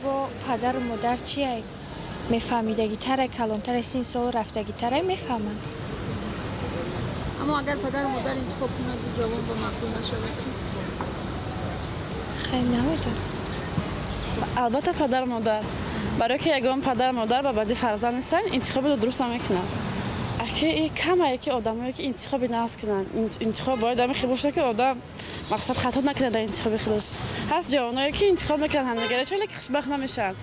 Бо падару модар чи мефаҳмидагитара, калонтара, син сол рафтагитара мефаҳманд. Аммо агар падару модар интихоб кунаду ҷавон ба маъқул нашавад чӣ? Хай, намедонам. Албатта, падару модар, барое ки ягон падару модар ба баъди фарзанд нестанд, интихобро дуруст намекунанд. Аки и камае ки одамое ки интихоби нағз кунанд. Интихоб бояд ҳамин хел бошад, ки одам, мақсад, хато накунад дар интихоби худаш. Ҳаст ҷавоное, ки интихоб мекунанд ҳамдигаре, чоне ки хушбахт намешаванд,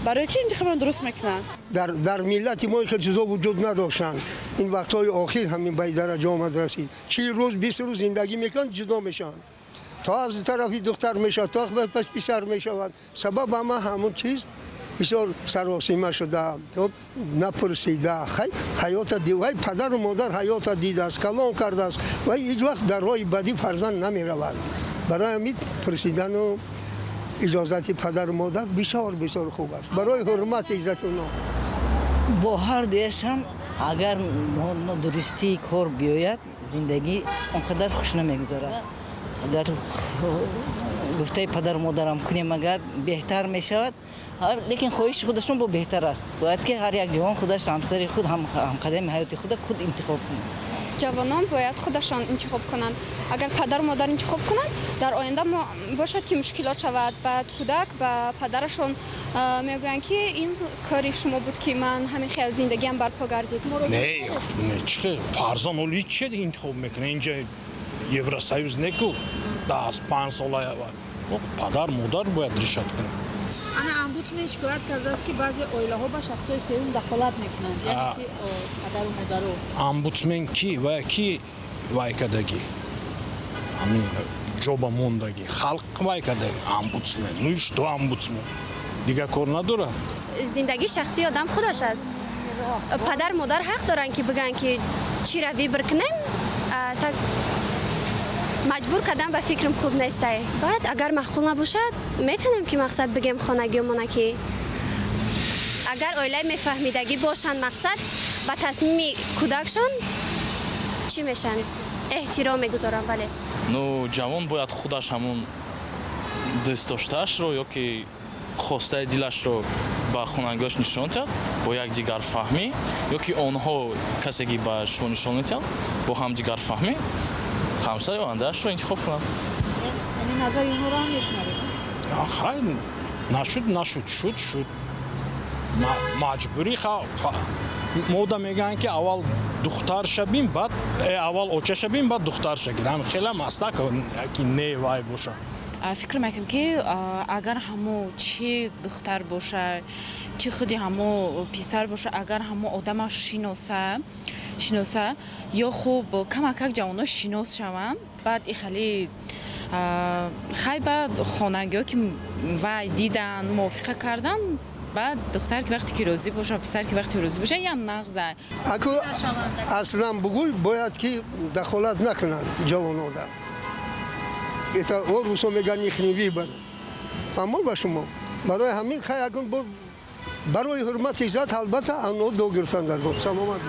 барое ки интихобро дуруст мекунанд. Дар миллати мо хел чизо вуҷуд надоштанд. Ин вақтҳои охир ҳамин ба дараҷа омад, расид. 40 рӯз, 20 рӯз зиндагӣ мекунанд, ҷудо мешаванд, то аз тарафи духтар мешавад, то пас писар мешавад. Сабаб ҳама ҳамон чиз, бисёр саросима шуда, напурсида. Ҳаёта, вай падару модар ҳаёта дидааст, калон кардааст, вай ҳеҷ вақт дар роҳи бадӣ фарзанд намеравад. Барои ҳамин пурсидану иҷозати падару модар бисёр бисёр хуб аст барои ҳурмати иззати онҳо. Бо ҳар дуяшам агар нодурустии кор биёяд, зиндагӣ он қадар хуш намегузарад. Дар гуфтаи падару модарам кунем агар, беҳтар мешавад, лекин хоҳиши худашон бо беҳтар аст. Бояд ки ҳар як ҷавон худаш ҳамсари худ, ҳамқадами ҳаёти худа худ интихоб кунад. Ҷавонон бояд худашон интихоб кунанд. Агар падару модар интихоб кунанд, дар оянда бошад, ки мушкилот шавад, баъд кӯдак ба падарашон мегӯянд, ки ин кори шумо буд, ки ман ҳамин хел зиндагиам барпо гардид. Не, чӣ хел фарзанд ҳоли чӣ интихоб мекунад? Инҷа Евросоюз неку, 5 сола падар модар бояд решать кунад. Ана, омбудсмен шикоят кардааст, ки баъзе оилаҳо ба шахсҳои сеюм дахолат мекунанд, яъне ки падару модаро. Омбудсмен ки ва ки вай кардагӣ, ҳамин ҷоба мондагӣ, халқ вай кардаги омбудсмен. Ну и что, омбудсмен дигар кор надорад? Зиндагии шахсии одам худаш аст. Падару модар ҳақ доранд, ки бигӯянд, ки чиро выбор кунем. Так маҷбур кардан, ба фикрам, хуб нестай. Баъд агар маъқул набошад, метавонем, ки, мақсад, бигем хонагиёмона, ки агар оилаи мефаҳмидагӣ бошанд, мақсад, ба тасмими кӯдакшон чӣ мешаванд, эҳтиром мегузоранд, бале. Ну, ҷавон бояд худаш ҳамун дӯстдоштаашро ё ки хостаи дилашро ба хонандагош нишон диҳад бо якдигарфаҳмӣ, ё ки онҳо касе ки ба шумо нишон медиҳанд, бо ҳамдигарфаҳмӣ ҳамсари ояндаашро интихоб кунад. Яъне назари онҳоро ҳам мешунавед? Хай, нашуд, нашуд, шуд, шуд. Маҷбурӣ мода мегӯянд, ки аввал духтарша бин, баъд аввал очаша бин, баъд духтарша гир. Ҳам хелам аста ки не вай боша. Фикр мекунам, ки агар ҳамо чӣ духтар боша, чӣ худи ҳамо писар боша, агар ҳамо одама шиноса ё хуб камакак ҷавоно шинос шаванд, баъд и хеле хай, баъд хонагиҳо ки вай дидан, мувофиқа кардан, баъд духтар ки вақте ки розӣ боша, писар ки вақте розӣ боша, ям нағза. Аку аслан бугӯй, бояд ки дахолат накунанд ҷавонода. Это о русо мегӯянд ихний выбор. Аммо ба шумо барои ҳамин, хай, акун барои ҳурмати иззат, албатта, ано до гирифтан дар гов. Саломат.